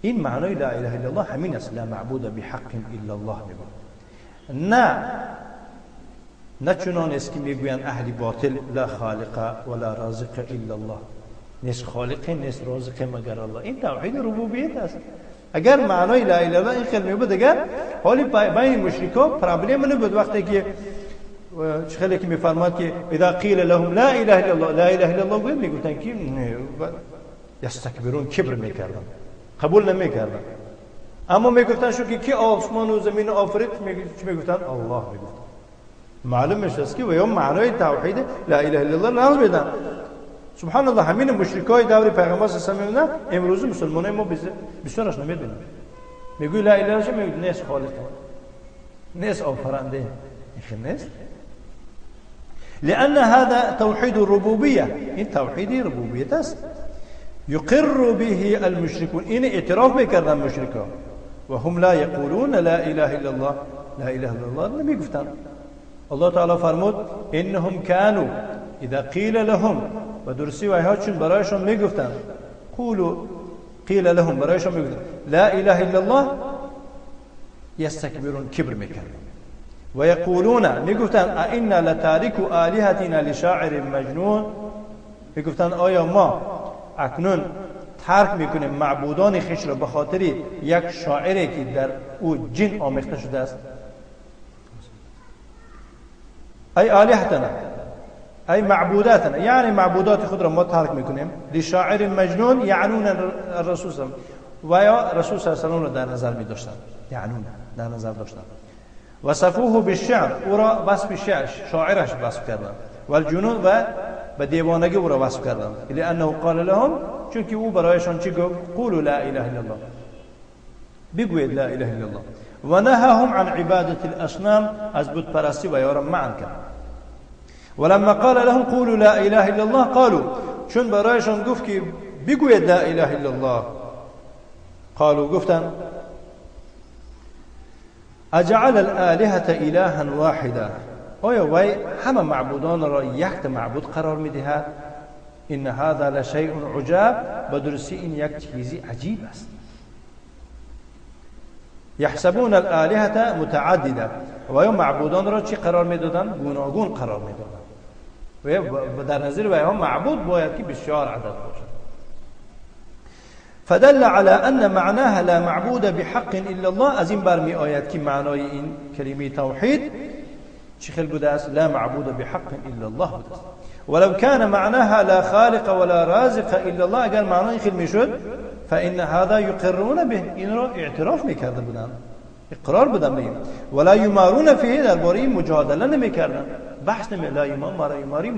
این معنای لا إله إلا الله همین است، لا معبود بحق إلا الله میگوید، نه چنان است که میگویند اهل باطل لا خالق ولا رازق إلا الله، نیست خالق نیست رازق مگر الله. این توحید ربوبیت است. اگر معنای لا اله الا الله این خیلی میبود، اگر حالی بین مشرکا پرابلم نبود. وقتی که خیلی که میفرماد که اذا قیل لهم لا اله الا الله، لا اله الا الله گوید، میگفتن که یستکبرون، کبر میکردن، قبول نمیکردن. اما میگفتن شو که کی آسمان و زمین آفرید، چی میگفتن؟ الله میگفتن. معلوم میشه که و یا معنای توحید لا اله الا الله نظر میدن. سبحان الله، همین مشرکای دور پیغمبر صلی الله علیه و سلم امروز مسلمانای ما بسیارش نمیدونن. میگوی لا اله الا الله، میگه نیست خالق، نیست آفرنده، این نیست. لأن هذا توحید الربوبیه، این توحید ربوبیت است. يقر به المشركون، این اعتراف میکردن مشرکا. و هم لا یقولون لا اله الا الله، لا اله الا الله نمیگفتن. الله تعالی فرمود انهم كانوا اذا قیل لهم، و درستی وایها چون برایشان میگفتن قولوا قیل لهم، برایشان میگفتن لا اله الا الله یستکبرون، کبر میکردن. و یقولون، میگفتن ائنا لتارک آلهتنا لشاعر مجنون، میگفتن آیا ما اکنون ترک میکنیم معبودان خویش را به خاطر یک شاعری که در او جن آمیخته شده است؟ ای آلهتنا، ای معبوداتنا، یعنی معبودات خود را ما ترک میکنیم لشاعر مجنون، یعنون الرسول صلی و یا رسول صلی الله علیه و را در نظر میداشتن، یعنون در نظر داشتن. وصفوه بالشعر، او را وصف شعر، شاعرش وصف کردن، والجنون و به دیوانگی او را وصف کردن. لانه قال لهم، چون که او برایشان چی گفت؟ قولوا لا اله الا الله، بگویید لا اله الا الله. و نهاهم عن عبادة الاصنام، از بت پرستی و یاران منع کرد. ولما قال لهم قولوا لا اله الا الله قالوا، چون برایشان گفت که بگویید لا اله الا الله، قالوا گفتن اجعل الالهة الها واحدا، آیا وی همه معبودان را یک معبود قرار میدهد؟ ان هذا لشیء عجاب، به درستی این یک چیزی عجیب است. یحسبون الالهة متعدده، و یا معبودان را چی قرار میدادن؟ گوناگون قرار میدادن. و در نظر ویها معبود باید که بسیار عدد باشد. فدل على ان معناها لا معبود بحق الا الله، از این برمی آید که معنای این کلمه توحید چی خیل بوده است؟ لا معبود بحق الا الله بوده است. ولو كان معناها لا خالق ولا رازق الا الله، اگر معنای خیل میشد فان هذا يقرون به، این را اعتراف میکرده بودن، اقرار بودن بگیم. ولا یمارون فیه، درباره مجادله نمیکردن، بحث نمی، لا یمار یماری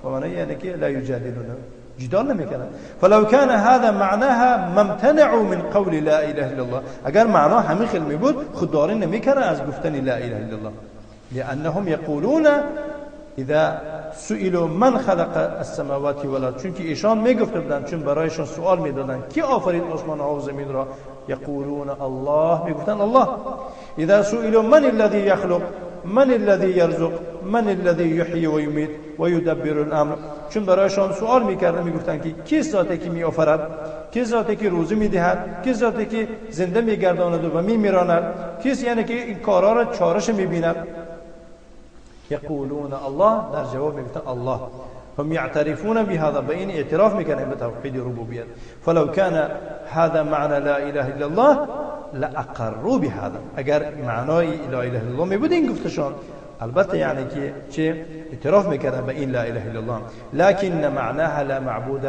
و معنی یعنی که لا یجادلون، جدال نمیکردن. فلو كان هذا معناها ممتنعوا من قول لا اله الا الله، اگر معنا همین خیلی می بود خودداری نمیکردن از گفتن لا اله الا الله. لانهم یقولون اذا سئلوا من خلق السماوات والارض، چون که ایشان میگفته بودن، چون برایشان سوال میدادن کی آفرید آسمان ها و زمین را، یقولون الله، میگفتن الله. اذا سئلوا من الذي يخلق من الذي يرزق من الذي يحيي ويميت ويدبر الامر، چون برایشان سوال میکردن میگفتن که کی ذاتی که میآفرد، کی ذاتی که روزی میدهد، کی ذاتی که زنده میگرداند و میمیراند، کیست یعنی که این کارا را چارش میبیند. یقولون الله، در جواب میگفتن الله. هم يعترفون بهذا، به این اعتراف میکنن به توحید ربوبیت. فلو كان هذا معنى لا اله الا الله لاقروا بهذا، اگر معنای لا اله الا الله میبود این گفتشان، البته یعنی که چه اعتراف میکردن به این لا اله الا الله. لكن معناها لا معبود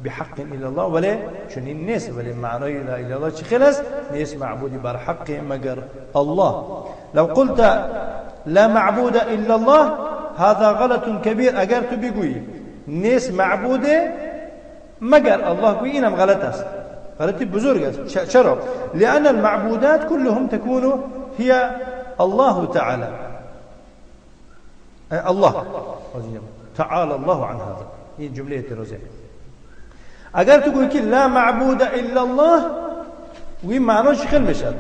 بحق الا الله، ولی چنین نیست، ولی معنای لا اله الا الله چه خیلی است، نیست معبودی بر حق مگر الله. لو قلت لا معبود الا الله هذا غلط كبير، اگر تو بگویی نیست معبود مگر الله، گویی اینم غلط است، غلطی بزرگ است. چرا؟ لأن المعبودات كلهم تكون هي الله تعالى، الله تعالى الله عن هذا. این جمله اعتراضیه. اگر تو گویی که لا معبود الا الله، گویی معناش خیلی میشد،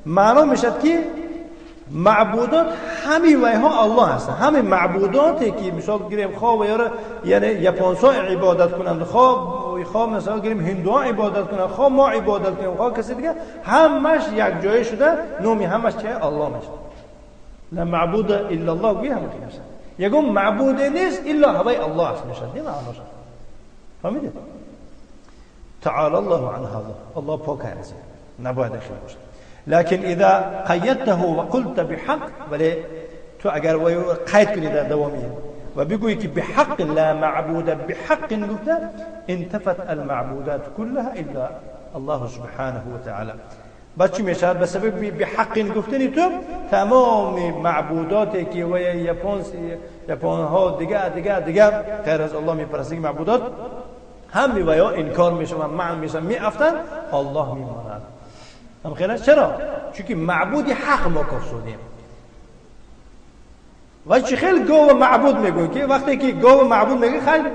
معنا میشد که معبودات همه ویها الله هستن، همه معبوداتی که مثال گیریم خواه و یاره یعنی یپانسا عبادت کنند، خواه مثال گیریم هندوها عبادت کنند، خواه ما عبادت کنیم، خواه کسی دیگه، همش یک جای شده نومی همش چه الله میشه. لا معبود الا الله گویی همه خیلی میشه، یکم معبود نیست الا هوای الله است میشه، نه معناش. فهمیدید؟ تعالی الله عن هذا، الله پاک است، نباید خیلی باشه. لكن اذا قيدته وقلت بحق، ولی تو اگر قید کنی در دوامی و بگویی که بحق لا معبود بحق گفته، انتفت المعبودات كلها الا الله سبحانه وتعالى. بعد چی میشه؟ به سبب بحق گفتنی تو تمام معبوداتی که و یپان ها دیگه دیگه دیگه غیر از الله میپرستن معبودات، هم و یا انکار میشه و منع میشه، میافتن، الله میماند. هم خیلی چرا؟ چون که معبودی حق ما کفسودیم. و چی خیلی گاو معبود میگن که وقتی که گاو معبود میگه، خیلی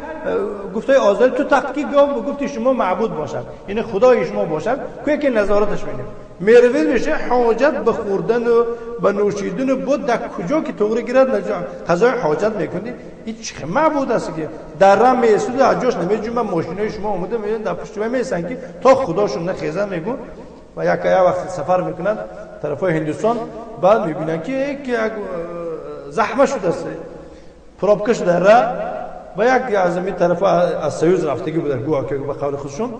گفته آذری تو تخت که گاو گفتی شما معبود باشد، یعنی خدای شما باشد، که که نظارتش میدیم میروید میشه حاجت به خوردن و به نوشیدن و بود در کجا که تغری گیرد قضای حاجت میکنی. این چه معبود است که در رم میسود از جاش نمیجوم، ماشینای شما اومده میدن در پشت میسن که تا خداشون نخیزن میگن. و یک وقت سفر میکنن طرفای هندوستان، بعد میبینن که یک زحمه شده است، پروبکه شده را و یک از این طرف از سیوز رفتگی بوده گویا که به قول خودشون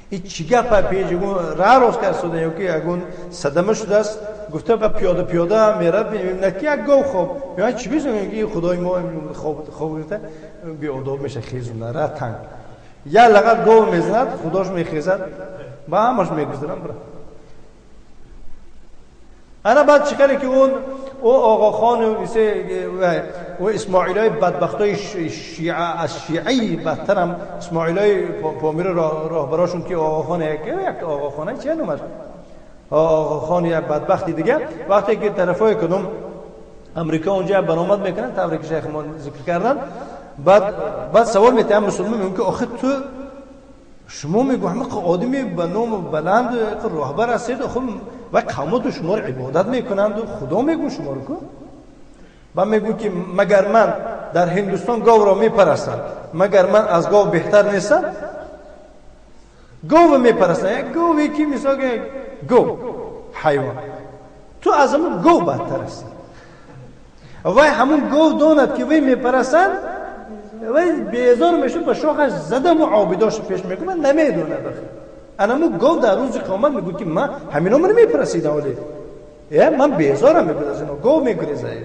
این چی گپ پیج را راست کرد شده یا که یگون صدمه شده است، گفته با پیاده پیاده میره میبینه که یک گاو خواب، یعنی چی میگن که خدای ما خواب گفته بی آداب میشه، خیزونه را تنگ یا لغت گاو میزند خداش میخیزد با همش میگذرم برا. انا بعد چیکاره که اون او آقا خان و و اسماعیلای بدبختای شیعه، از شیعی بدترم اسماعیلای پامیر راهبراشون که آقا خان یک آقا خانه چه نومش آقا خان یک بدبختی دیگه، وقتی که طرفای کدوم امریکا اونجا برآمد میکنن، طوری که شیخ ما ذکر کردن، بعد سوال میتیم مسلمان میگن که آخه تو شما میگو همه آدمی به نام بلند راهبر هستید، خب و قومات شما رو عبادت میکنند و خدا میگو شما رو کو؟ و میگو که مگر من در هندوستان گاو را میپرستم، مگر من از گاو بهتر نیستم؟ گاو میپرستم، یک گاوی که مثال گاو حیوان، تو از همون گاو بدتر هستی. وای همون گاو داند که وی میپرستند، وی بیزار میشه به شاخش زدم و عابداش پیش میکنه، نمیدونه بخیر. انمو گاو در روز قیامت میگه که من همینا من میپرسیدم، ولی من بیزارم میپرسیدم، گاو میگریزه.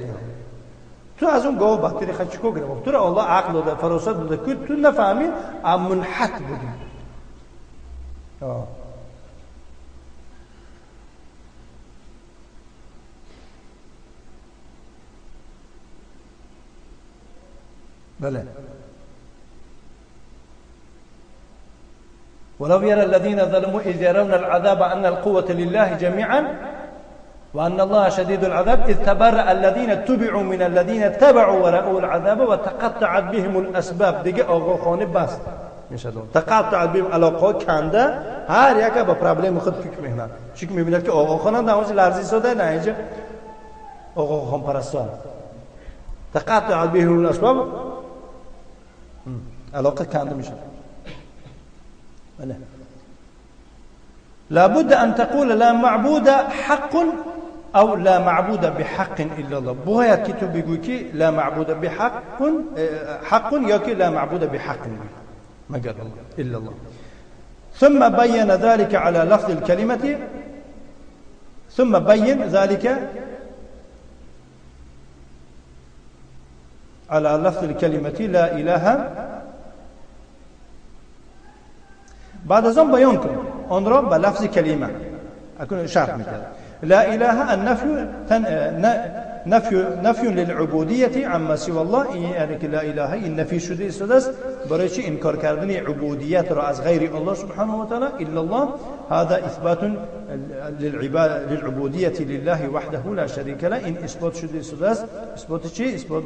تو از اون گاو بدتری خود چیکار کنم؟ تو را الله عقل داده، فراست داده که تو نفهمی، منحط بودی. بله. ولو يرى الذين ظلموا إذ يرون العذاب أن القوة لله جميعا وأن الله شديد العذاب إذ تبرأ الذين اتبعوا من الذين اتبعوا ورأوا العذاب وتقطعت بهم الأسباب. دیگه آقاخانه بس میشد. تقطعت بهم علاقه کنده، هر یک با پرابلم خود فکر میکنه. چون میبیند که آقاخانه در اونجا لرزی ساده، نه اینجا آقاخان پرستان. تقطعت بهم الأسباب، علاقه کنده میشه. بله. لابد أن تقول لا معبود حق أو لا معبود بحق إلا الله. باید که تو بگویی که لا معبود بحق حق یا که لا معبود بحق مگر الله إلا الله. ثم بين ذلك على لفظ الكلمة، ثم بين ذلك على لفظ الكلمة لا إله. بعد از آن بیان کن آن را به لفظ کلمه. اکنون شرح میکرد. لا اله النفی نفی للعبودیت عما سوى الله، یعنی که لا اله این نفی شده ایستاده است برای چی؟ انکار کردن عبودیت را از غیر الله سبحانه و تعالی الا الله. هذا اثبات للعبودیت لله وحده لا شریک له. این اثبات شده ایستاده است. اثبات چی؟ اثبات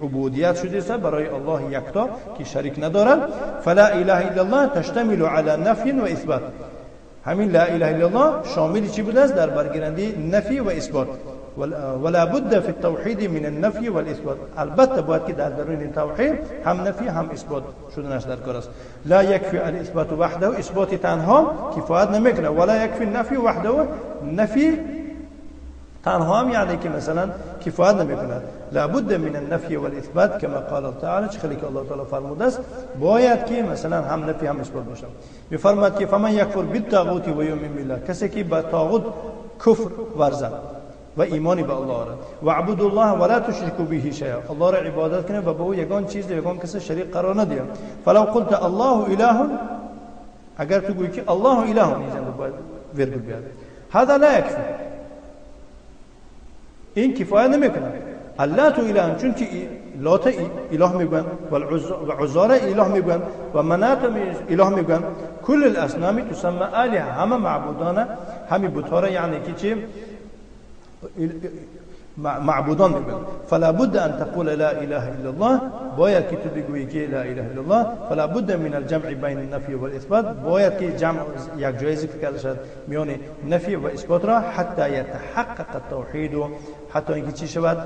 عبودیت شده است برای الله یکتا که شریک ندارد. فلا اله الا الله تشتمل على نفی و اثبات. همین لا اله الا الله شامل چی بوده است؟ در برگیرنده نفی و اثبات. ولا بد في التوحید من النفی والاثبات. البته باید که در درون توحید هم نفی هم اثبات شدنش در کار است. لا یکفی الاثبات وحده، اثبات تنها کفایت نمیکنه. ولا یکفی النفی وحده، نفی تنها هم یعنی که مثلا کفایت نمیکنه. لا بد من النفی والاثبات كما قال تعالی، چه خیلی که الله تعالی فرموده است باید که مثلا هم نفی هم اثبات باشه. میفرماد که فمن یکفر بالطاغوت و یؤمن بالله، کسی که با طاغوت کفر ورزد و ایمانی به الله آرد. و عبد الله ولا تشركوا به شیئا، الله را عبادت کنه و به او یگان چیز یگان کس شریک قرار ندهید. فلو قلت الله اله، اگر تو گویی که الله اله، اینجا باید ویرگول بیاد. هذا لا یکفی، این کفایت نمیکنه. اللات اله، چون که لات اله میگن و عزا را اله میگن و منات اله میگن. کل الاصنام تسمى آلهه، همه معبودان همه بت‌ها را یعنی که چی؟ معبودان میگن. فلا بد ان تقول لا اله الا الله، باید که تو بگویی که لا اله الا الله. فلا بد من الجمع بین النفی والاثبات، باید که جمع یک جای ذکر کرده شد میان نفی و اثبات را، حتی یتحقق التوحید، حتی اینکه چی شود؟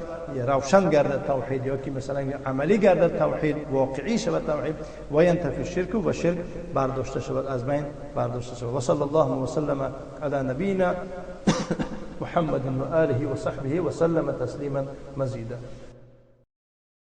روشن گردد توحید، یا که مثلا عملی گردد توحید، واقعی شود توحید. و ینتفی الشرک، و شرک برداشته شود، از بین برداشته شود. و صلی الله وسلم علی نبینا محمد وآله وصحبه وسلم تسليما مزيدا.